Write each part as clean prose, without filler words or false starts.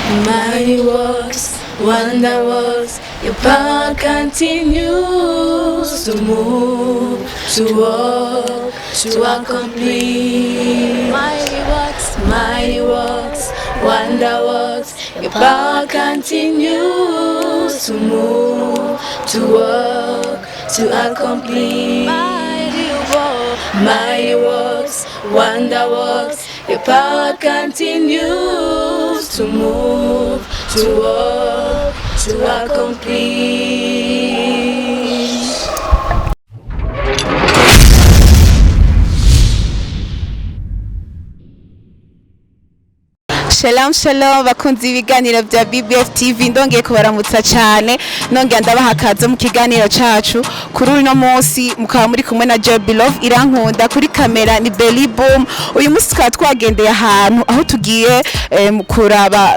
Mighty works, wonder works, your power continues to move, to work, to accomplish. Mighty works, wonder works, your power continues to move, to work, to accomplish. Mighty works, wonder works, your power continues to move, to work, to accomplish. Shalom shalom bakunzi ibiganiro bya BBF TV ndongeye kubaramutsa cyane nongeye ndabaha kaze mu kiganiro cacu kuri uno munsi mukaba muri kumwe na Joy Love irankunda kuri kamera ni Belly Boom. Uyu munsi twagendeye ahantu aho tugiye kuraba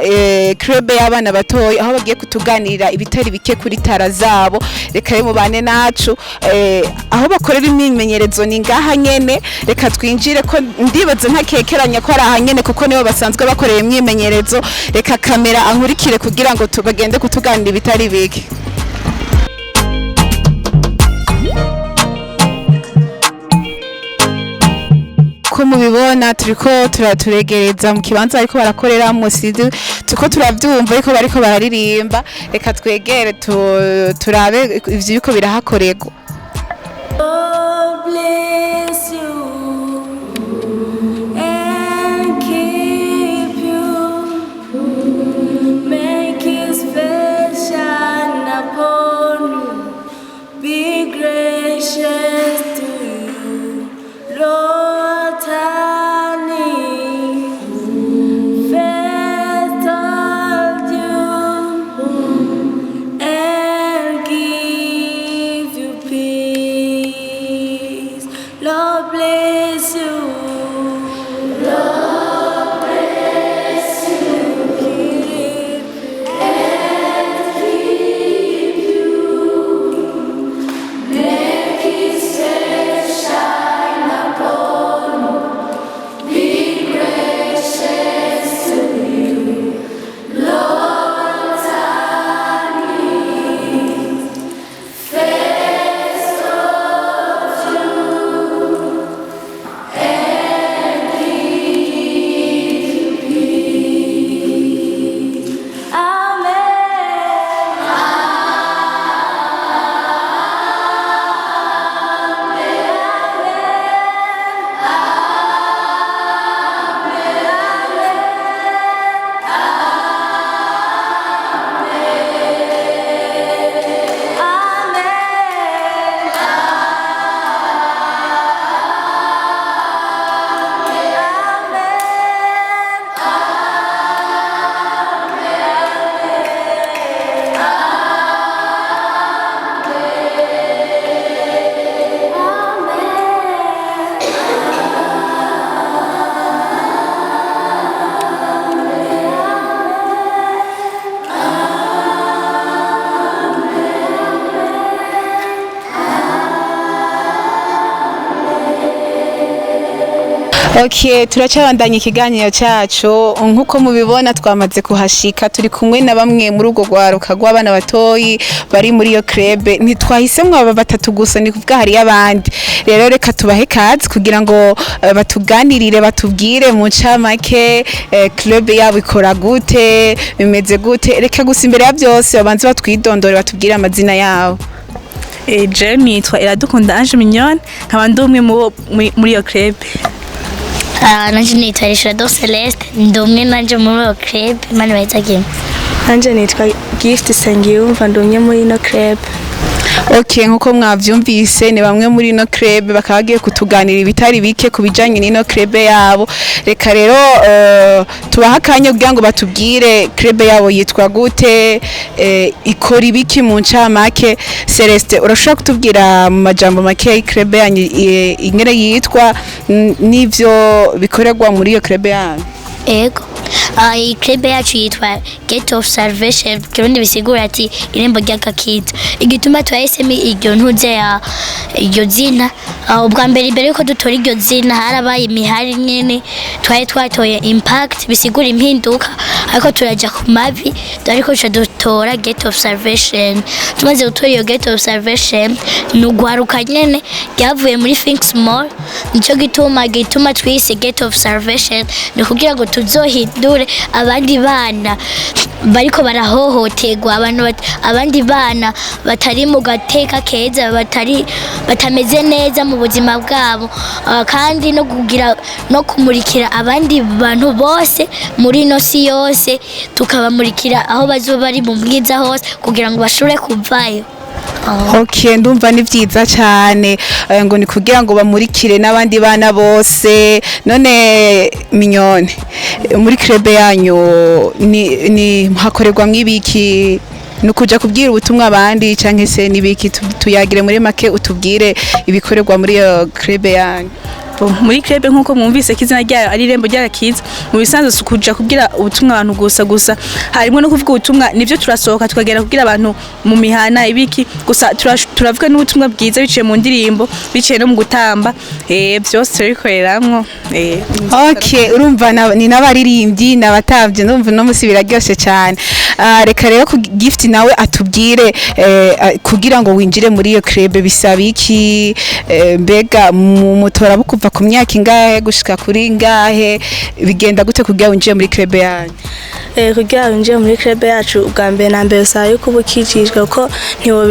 club y'abana batoyi aho bagiye kutuganirira ibitari bike kuri tara zabo. Reka rero mubane nacu aho bakorera imyimenyerezo ni ngaha nyene. Reka twinjire ko ndibaze ntakekeranya ko ari aha nyene kuko nibo basanzwe bakorera imyimenyerezo. Reka kamera ankurikire kugira ngo tubagende kutuganira ibitari bike. Ko mubibona turiko turaturegereza mu kibanza ariko barakorera mu studio tuko turavyumva ariko bariko bararirimba. Reka twegere turabe ivyo biko birahakorerwa. Okay, turacabandanya ikiganiro cyacu nkuko mubibona twamaze kuhashika turi kumwe na bamwe muri ugo gwaruka gw'abana batoyi bari muri iyo club. Ntitwahisemwe aba batatu gusa ni kuvuga hari abandi. Rero reka tubahe kazi kugira ngo batuganirire batubwire mu ncamake club yabo ikora gute bimeze gute. Reka gusa imbere ya byose babanze batwidondore batubwire amazina yabo. Je nitwa Iradukunda Ange Mignone nkaba ndi umwe muri iyo club. Nanje nitwa Rishado Celeste ndi umwe nanje muri iyo club mani bayitagiye. Nanje nitwa Gift Sengiyumva ndi umwe muri ino club. Okay, nkuko mwavyumvise ni bamwe muri ino club bakagiye kutuganira ibitari bike kubijanye n'ino club yabo. Reka rero tubaha akanya kugira ngo batubwire club yabo yitwa gute, ikora ibiki mu ncamake. Celeste, urashobora kutubwira mu majambo make club yanyu ingere yitwa n'ivyo bikorerwa muri iyo club yanyu? Ego, iyi club yacu yitwa Gate of Salvation, kirundi bisigura ati irembo ry'agakiza. Igituma twahisemo iryo ntuze ya iryo zina, ubwa mbere yuko dutora iryo zina harabaye imihari nyene twatoye impact bisigura impinduka, ariko turaja ku mavi ariko dutora Gate of Salvation. Tumaze gutora iyo Gate of Salvation nugwaruka nyene ryavuye muri Think Small, nico gituma twise Gate of Salvation, ni kugira ngo tuzohindure abandi bana bariko barahohoterwa, abandi bana batari mu gateka keza, batameze neza mu buzima bwabo, kandi no kumurikira abandi bantu bose muri ino si yose, tukabamurikira aho bazoba bari mu bwiza hose kugira ngo bashobore kuvayo. Okay, ndumva ni vyiza cyane ngo ni kugira ngo bamurikire n'abandi bana bose. None Mignone, muri club yanyu ni hakorerwa mwibiki? Nukuja kubwira ubutumwa abandi canke se nibiki? Tuyagire muri make utubwire ibikorerwa muri iyo club yanyu. Muri club nkuko mwumvise kizina ryayo ari irembo ry'agakiza, mu bisanzwe sukuja kugira ubutumwa abantu gusa harimo no kuvuga ubutumwa, nivyo turasohoka tukagera kugira abantu mu mihana ibiki gusa, turavuga n'ubutumwa bwiza biciye mu ndirimbo, biciye no mu gutamba, byose turikoreramwo. Okay, urumva ni n'abaririmbyi n'abatavye, ndumva no musi biraryoshe cyane. Reka rero ku gift nawe atubwire kugira ngo winjire muri iyo club bisaba iki, mbega mutora bukuva ku myaka ingahe gushika kuri ngahe, bigenda gute kugira winjire muri club yanyu? Kugira winjire muri club yacu ubwa mbere na mbere usaba yuko ubukijijwe, kuko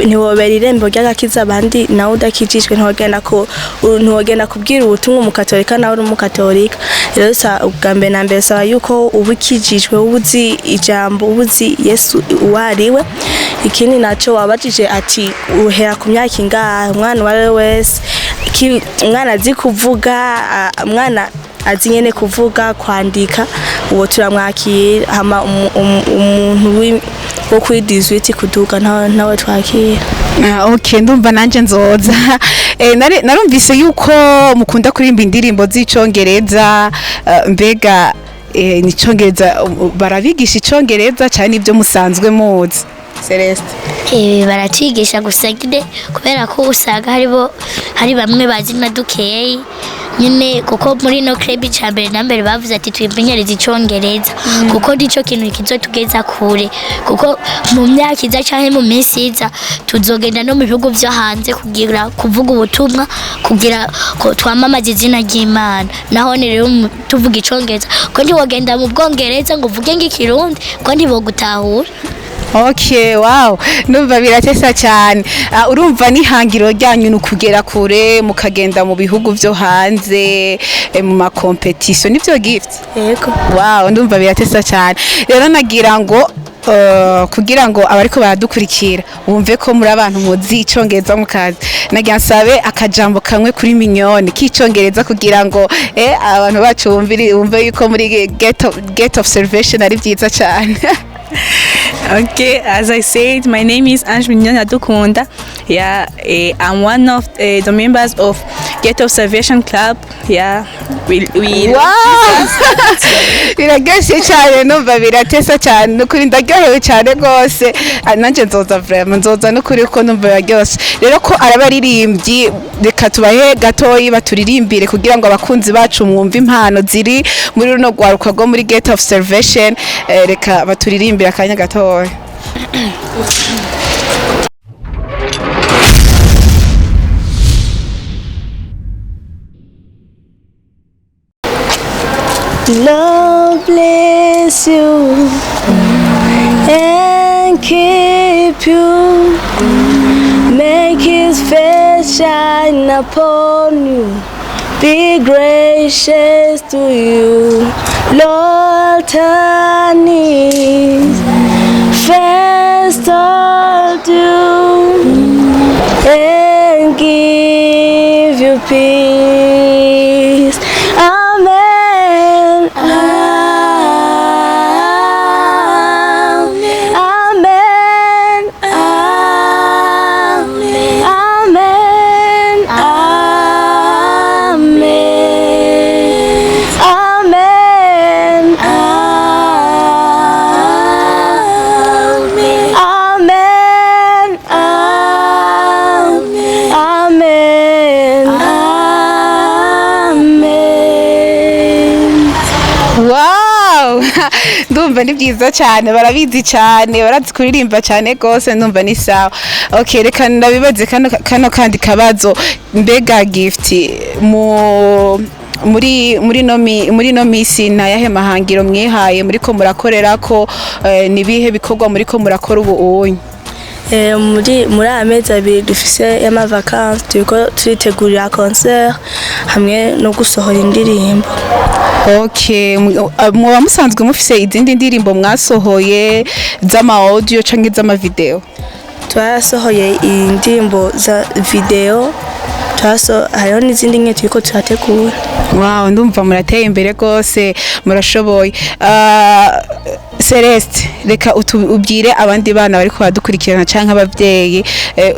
ntiwobera irembo ry'agakiza abandi nawe udakijijwe, ntiwogenda kubwira ubutumwa umukatolika nawe uri umukatolika. Rero ubwa mbere na mbere usaba yuko ubukijijwe, ubuzi ijambo, ubuzi Yesu uwariwe. Ikindi naco wabajije ati uhera ku myaka ingahe, umwana wari wese, umwana azi kuvuga, umwana azi nyene kuvuga kwandika, uwo turamwakira. Hama umuntu wo kuri 18 kuduga nawe twakira. Okay, ndumva nanje nzoza. Narumvise yuko mukunda kuririmba indirimbo z'icongereza, mbega ni congereza barabigisha icongereza cyane ibyo musanzwe muzi? Celeste, baratwigisha gusa gide kubera ko usanga hari bamwe bazi na dukeyi nyine, kuko muri no club cyambere nambere bavuze ati twimenyereze icongereza, kuko ndico kintu kizotugeza kure, kuko mu myaka iza cyane mu minsi iza tuzogenda no mu bihugu byo hanze kugira kuvuga ubutumwa, kugira ko twamamaza izina ry'Imana. Naho ni rero tuvuga icongereza, ko ndi wogenda mu Bwongereza ngo uvuge ng'ikirundi, ko ndi bo gutahura. Okay, wow, numva biratesa cyane. Urumva ni hangiro ryanyu nukugera kure, mukagenda mu bihugu byo hanze, mu ma competition nivyo gift? Yego. Wow, ndumva biratesa cyane. Rero nagira ngo kugira ngo abariko baradukurikira wumve ko muri abantu muzi icongereza mukazi, nagira nsabe akajambo kamwe kuri Mignone k'icongereza kugira ngo abantu bacu bumve yuko muri Gate of Salvation ari vyiza cyane. Okay, as I said, my name is Mignone Adukunda. Yeah, I'm one of the members of Gate of Salvation Club. Yeah, we wow! Biragashe cyane, numva biratesa cyane, nukuri ndaryohewe cyane rwose. Nanje nzoza vraiment, nzoza nukuri ko numva biraryoshe. Rero ko arabaririmbyi, reka tubahe gatoyi baturirimbire kugira ngo abakunzi bacu mwumve impano ziri muri runo rwaruka rwo muri Gate of Salvation. Reka baturirimbire akanya gatoyi. Lord bless you and keep you, make his face shine upon you, be gracious to you. Lord turn his face toward you and give you peace. Amen. Amen. Amen. Amen. Amen. Amen. ndumva ni byiza cyane barabizi cyane barazi kuririmba cyane gose ndumva ni sawa. Okay, reka ndabibaze kano kandi kabazo, mbega gift muri no misi na yahe mahangiro mwihaye muri ko murakorera ko nibihe bikorwa muri ko murakora ubu unye? muri amezi abiri dufise y'amavakansi turiko turitegurira concert hamwe no gusohora indirimbo. Okay, muba musanzwe mufise izindi ndirimbo mwasohoye z'ama audio canke z'ama video? Twasohoye indirimbo za video, hariho n'izindi nke turiko turategura. Wow, ndumva murateye imbere gose murashoboye. Celeste, reka ubwire abandi bana bari kwadukurikirana canke abavyeyi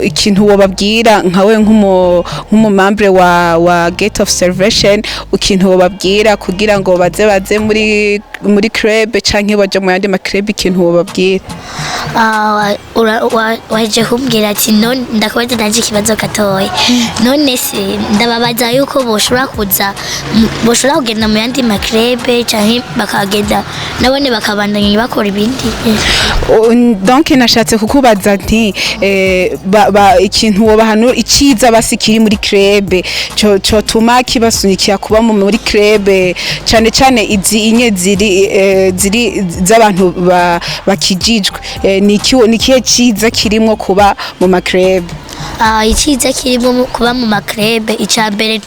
ikintu wobabwira nkawe nk'umumambre wa Gate of Salvation, ikintu wobabwira kugira ngo baze muri club canke baje mu yandi ma club, ikintu wobabwira? Waje kumbwira ati none ndakubaza nanje ikibazo gatoya. None se ndababaza yuko boshobora kugenda mu yandi ma club canke bakagenda nabone bakabandanya bakora ibindi. Donc nashatse kukubaza nti ikintu wobahanura iciza basikiri muri club cyo tuma kibasunikira kuba muri club cyane cyane inye ziri z'abantu bakijijwe, nikihe ciza kirimo kuba mu ma club? Iciza kirimo kuba mu makrebe, icambere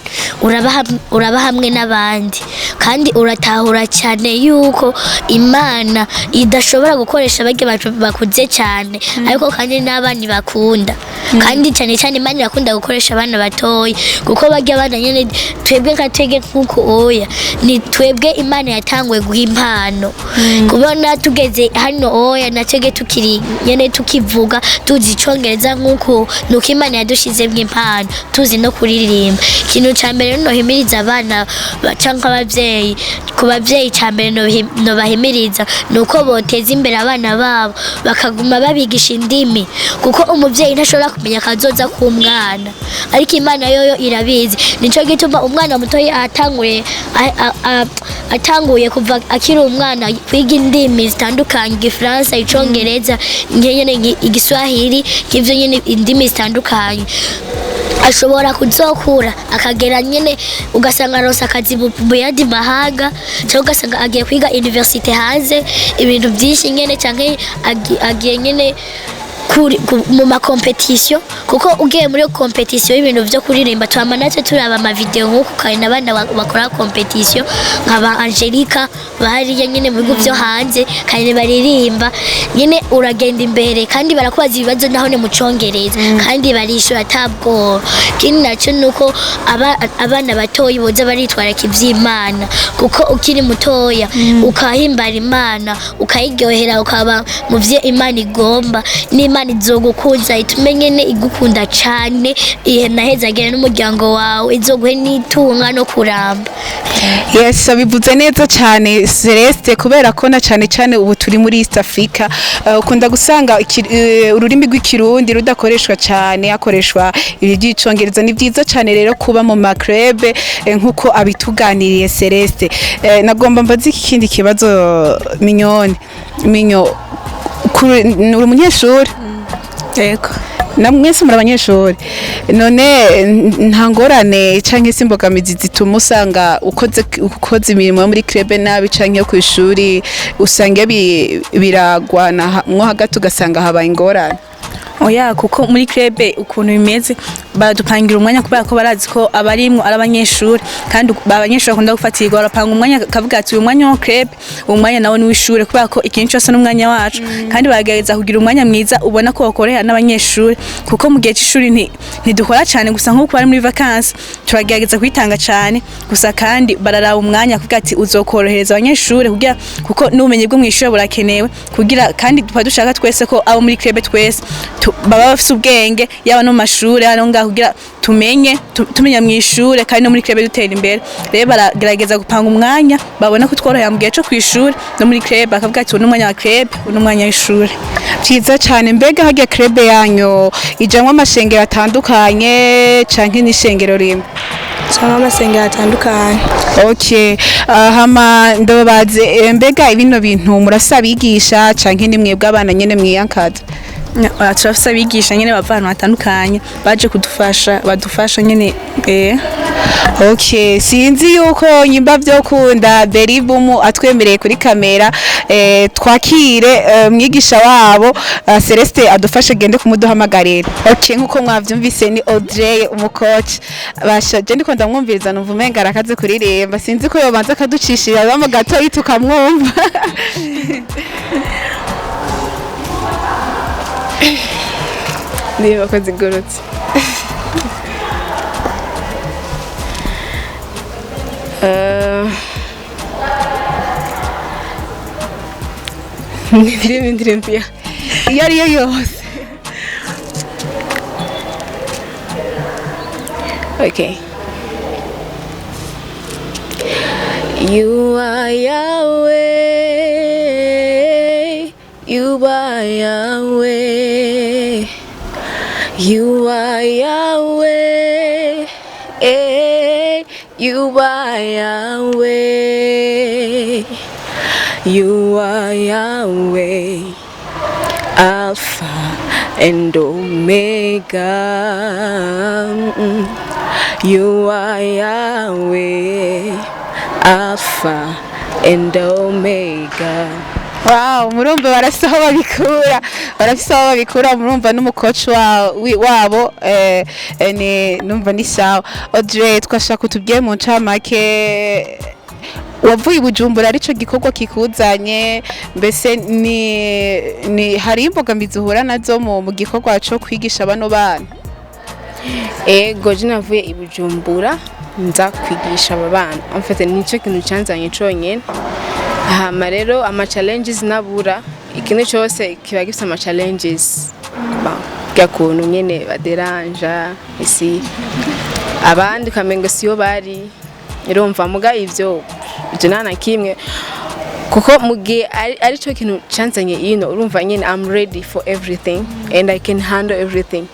uraba hamwe n'abandi kandi uratahura cyane yuko Imana idashobora gukoresha bage bakuze cyane, ariko kandi n'abandi bakunda kandi cyane cyane Imana irakunda gukoresha abana batoyi, kuko bage abana nyene twebwe katege kuko oya ni twebwe Imana yatangwe guhimpano. Kubona tugeze hano oya natege tukiri nyene tukivuga tuzi icongereza nkuko nuko Imana yadushize bw'impano tuzi no kuririmba. Ikintu cyambere no himiriza abana canka abavyeyi, ku bavyeyi cyambere no bahimiriza nuko boteza imbere abana babo bakaguma babigisha indimi, kuko umuvyeyi ntashobora kumenya kazoza ku mwana, ariko Imana yoyo irabizi. Nico gituma umwana mutoyi atanguye kuva akiri umwana kwiga indimi zitandukanye, Igifaransa, Icongereza, nyene Igiswahili, kivyo nyene indimi zitandukanye, ashobora kuzokura akagera nyene ugasanga arose akazi mu yandi mahanga, cyangwa ugasanga agiye kwiga university hanze ibintu byinshi nyene, canke agiye nyene mu ma competition, kuko ugiye muri competition y'ibintu byo kuririmba twama natwe turaba ama video nkuko kandi abana bakora competition nkaba Angelica bari nyene mu bigo byo hanze kandi baririmba nyene, uragenda imbere kandi barakubaza ibibazo naho ne mu Congereza kandi barishura tabwo. Kindi naco nuko abana batoyi boza baritwara kivy'Imana, kuko ukiri mutoya ukahimbara Imana ukayiryohera ukaba mu vye Imana igomba, n'Imana izogukuza itumenye ne igukunda cyane, naheza agera n'umuryango wawe izoguhe n'itunga no kuramba. Yes, bivuze neza cyane Celeste, kubera ko na cyane ubu turi muri East Africa ukunda gusanga ururimi rw'ikirundi rudakoreshwa cyane, hakoreshwa iby'icongereza. Ni byiza cyane rero kuba mu makrebe nkuko abituganiriye Celeste. Nagomba mbaze ikindi kibazo Minyo, uri umunyeshuri? Yego. Namwese muri abanyeshuri, none nta ngorane canke se imbogamizi zituma usanga ukoze imirimo yo muri club nabi canke yo kwishuri usanga biragwana mwo hagati ugasanga habaye ingorane? Oya, kuko muri club ukuntu bimeze baradupangira umwanya kubera ko barazi ko abarimwo ari abanyeshuri, kandi abanyeshuri bakunda gufatirwa barapanga umwanya kavuga ati uyu mwanya wa club, uyu mwanya nawo ni w'ishure, kubera ko ikintu cyose n'umwanya wacu kandi baragerageza kugira umwanya mwiza ubona ko bakorera n'abanyeshuri, kuko mu gihe cy'ishuri ntidukora cyane gusa nkuko bari muri vacances turagerageza kwitanga cyane gusa, kandi bararaba umwanya kuvuga ati uzokorohereza abanyeshuri kugira, kuko n'ubumenyi bwo mwishuri burakenewe kugira, kandi dushaka twese ko abo muri club twese baba bafite ubwenge yaba no mashuri hano ngaho kugira tumenya mw'ishure kandi no muri club dutera imbere. Rero baragerageza gupanga umwanya babona ko tworohera mu gihe cyo kwishuri no muri club bakavuga ati uno mwanya wa club uno mwanya w'ishure. Byiza cyane. Mbega hajya club yanyu ijamwe amashengero atandukanye canke n'ishengero rimwe? cyangwa amasengero atandukanye. Okay, hama ndababaze mbega ibino bintu murasabigisha canke ni mwebwe abana nyene mwiyankaza? turafise abigisha nyene bava ahantu hatandukanye baje kudufasha badufasha nyene Okay, sinzi yuko nyimba vyokunda Beribumu atwemereye kuri kamera twakire mwigisha wabo Celeste adufashe gende kumuduhamagarira. Okay, nkuko mwavyumvise ni Audrey umucoach basha je ndiko ndamwumviriza numva umenga arakaze kuririmba sinzi ko yobanza kaducishira bamo gato itukamwumva. Niba ko zigorotse. Ndirimbo ya Iyo ariyo yose. Okay. You are Yahweh, you are Yahweh, you are Yahweh, you are Yahweh, you are Yahweh, Alpha and Omega. You are Yahweh, Alpha and Omega. Wow, murumva barasaho babikura murumva n'umucoach wabo ni numva ni sawa. Audrey twashaka kutubwiye mu ncamake wavuye Bujumbura arico gikorwa kikuzanye mbese ni hari imbogamizi uhura nazo mu gikorwa cyo kwigisha bano bana? Ego je navuye i Bujumbura nza kwigisha aba bana amfite nico kintu cyanzanye conyene. Hama rero ama challenges nabura ikintu cyose kiba gifite ama challenges gakuntu nyene baderanja isi abandi kamengo siyo bari irumva muga ivyo nana kimwe kuko mugihe ari cyo kintu cyanzanye ino urumva nyene I'm ready for everything and I can handle everything.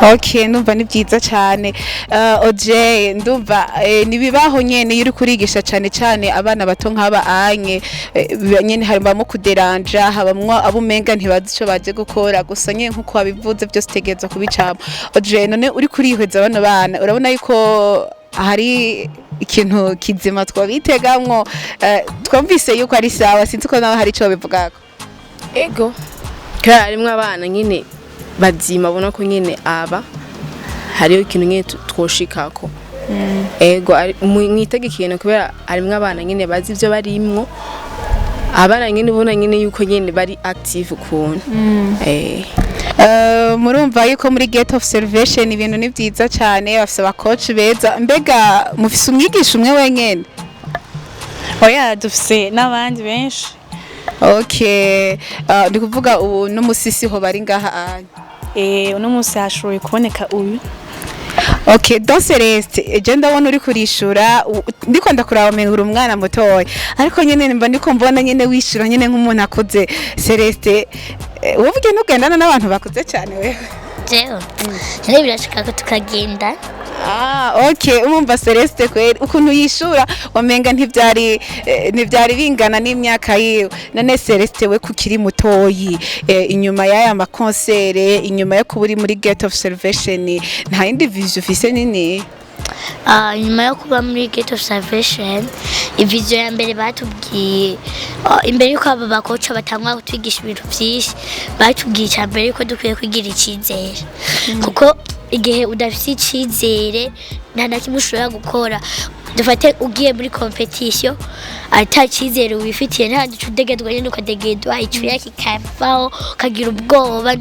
Okay, ndumva ni byiza cyane. Audrey ndumva nibibaho nyene yuri kurigisha cyane abana bato nk'aba anye nyene harimo kuderanja habamwo abumenga ntibazi ico baje gukora gusa nyene nkuko wabivuze byose tegeza kubicamo. Audrey none uri kurihweza bano bana urabona yuko hari ikintu kizima twabitegamwo twumvise yuko ari sawa sinzi ko nawe hari ico bivugako? Ego kara arimwe abana nyene bazima bona ko nyene aba hariyo ikintu nyene twoshikako. Ego mwitege ikintu kubera arimwe abana nyene bazi ivyo barimwo abana nyene bona nyene yuko nyene bari active kuntu. Murumva yuko muri Gate of Salvation ibintu ni byiza cyane bafise abacoach beza mbega mufise umwigisha umwe wenyene? oya dufise n'abandi benshi. Okay, ndi kuvuga ubu no musisi ho bari ngaha uno munsi hashoboye kuboneka uyu. Okay, donc Celeste je ndabona uri kurishura ndiko ndakuraba mengura umwana mutoya ariko nyene mba ndiko mbona nyene wishura nyene nk'umuntu akoze. Celeste uvuge nugendana n'abantu bakoze cyane wewe? Jewe rero birashika ko tukagenda. Okay, umumva Celeste kweri ukuntu yishura wamenga ntivyari bingana n'imyaka yiwe. None Celeste we kukiri mutoyi inyuma y'aya makonsere inyuma yo kuburi muri Gate of Salvation nta indi vision ufise nini? Nyuma yo kuba muri Gate of Salvation ivision ya mbere batubwiye imbere yuko aba bakoca batangwa kutwigisha ibintu byinshi batubwiye cyambere yuko dukwiye kugira ikizere kuko igihe udafite ikizere nta na kimwe ushobora gukora. Dufate ugiye muri competition ata kizere wifitiye nta dudegedwa nyine ukadegedwa icyuya kikavaho kagira ubwoba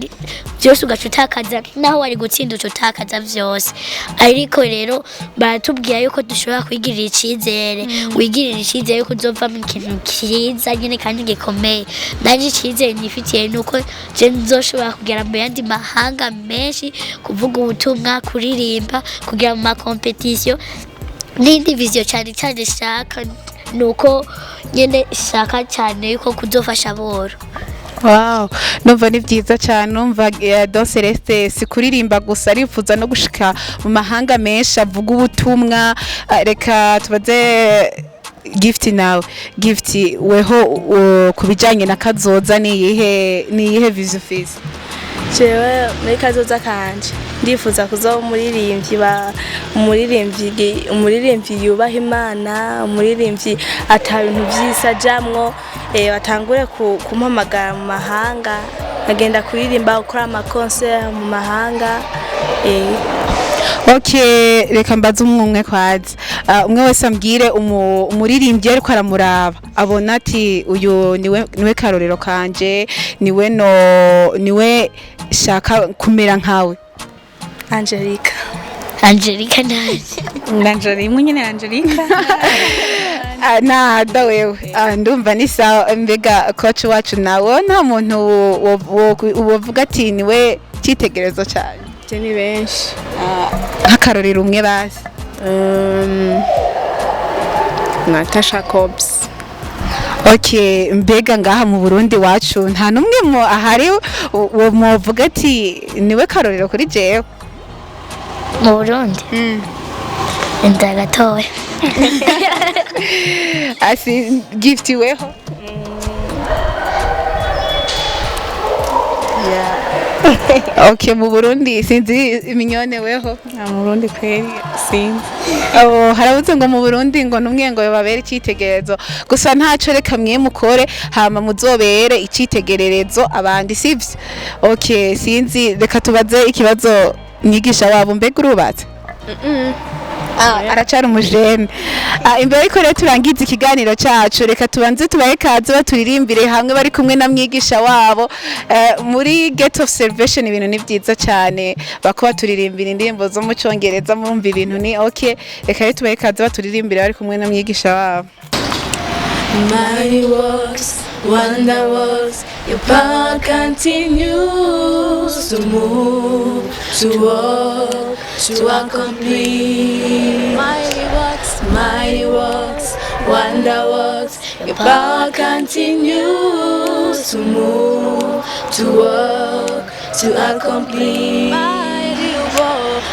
byose ugacutakaza naho wari gutsinda ucutakaza byose. Ariko rero baratubwiye yuko dushobora kwigirira ikizere wigirira ikizere yuko uzova mu kintu kiza nyine kandi gikomeye. Nanje ikizere nifitiye nuko je nzoshobora kugera mu yandi mahanga menshi kuvuga ubutumwa kuririmba kugira mu ma competition. N'indi vision cyane shaka nuko nyene shaka cyane yuko kuzofasha boro. Wow, numva ni byiza cyane, numva Don Celeste si kuririmba gusa arifuza no gushika mu mahanga menshi avuga ubutumwa. Reka tubaze Gift nawe, Gift weho kubijanye na kazoza ni iyihe vision ufise? jewe muri kazoza kanje ndifuza kuza umuririmbyi yubaha Imana, umuririmbyi ata bintu vyisa jamwo, batangure kumpamagara mu mahanga agenda kuririmba gukora ama concert mu mahanga. Okay, reka mbaze umwe kwaza. Umwe wese ambwire umuririmbyi ariko aramuraba abona ati uyu niwe karorero kanje, niwe shaka kumera nkawe. Angelica Angelica imwe nyene Angelica. Nada wewe ndumva ni sawa. Mbega coach wacu nawe nta muntu wovuga ati niwe cyitegerezo cyane? Ni benshi nk'akarorero umwe bazi. Natasha Cobbs. Okay, mbega ngaha mu Burundi wacu nta numwe mu ahari wovuga ati niwe karorero kuri jewe mu Burundi? Ndagatowe. asi Gift weho? Okay, mu Burundi sinzi iminyone weho? Mu Burundi kweri sinzi. Harabuze ngo mu Burundi ngo numwe ngo babere icitegererezo gusa ntaco, reka mwe mukore hama muzobere icitegererezo abandi sivyo. Okay, sinzi, reka tubaze ikibazo mwigisha wabo, mbega urubatse? Aracari umujene. Imbere yuko rero turangiza ikiganiro cyacu, reka tubanze tubahe kaze baturirimbire hamwe bari kumwe na mwigisha wabo. Muri Get Observation ibintu ni byiza cyane, bakuba turirimbira indirimbo zo mu Cyongereza, murumva ibintu ni okay. Reka rero tubahe kaze baturirimbire bari kumwe na mwigisha wabo. Mighty works, wonder works, your power continues to move, to work, to accomplish. Mighty works, wonder works, your power continues to move, to work, to accomplish.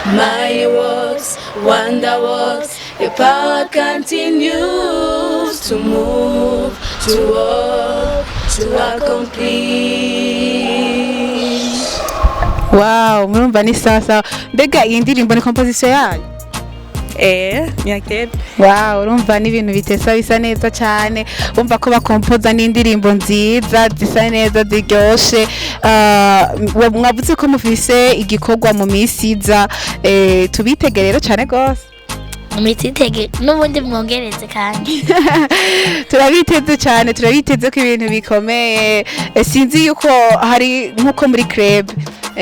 Mighty works, wonder works, your power continues to move, to work, to accomplish. Wow, murumva ni sasa. Mbega iyi ndirimbo ni composition yayo? Myakebe. Wow, urumva ni ibintu bitesa bisa neza cyane. Umva ko bakompoza n'indirimbo nziza zisa neza ziryoshe. Mwavuze ko mufise igikorwa mu misiza, tubitegerero cyane gose. Mititege n'ubundi mwongereze kandi. Turabiteze cyane, turabiteze ko ibintu bikomeye. Sinzi yuko hari nkuko muri club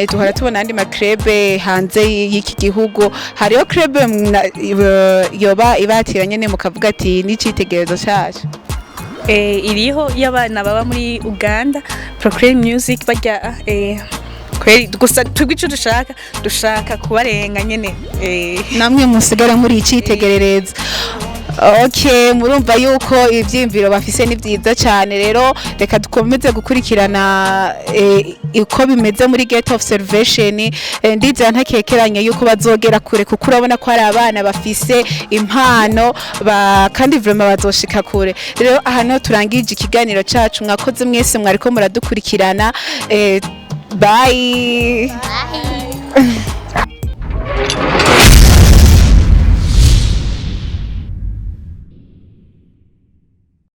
tuhora tubona andi makrebe hanze y'iki gihugu, hariyo club yoba ibatiranye ne mukavuga ati n'icitegerezo cyacu? Iriho y'abana baba muri Uganda, Proclaim Music bajya kweri gusa twigico dushaka kubarenga nyene namwe musigara muri icitegererezo. Okay, murumva yuko ivyimviro bafise ni byiza cyane. Rero reka dukomeze gukurikirana uko bimeze muri Get Observation. Ndizera ntakekeranya yuko bazogera kure kuko urabona ko ari abana bafise impano kandi vraiment bazoshika kure. Rero aha no turangije ikiganiro cyacu, mwakoze mwese mwariko muradukurikirana. Bye.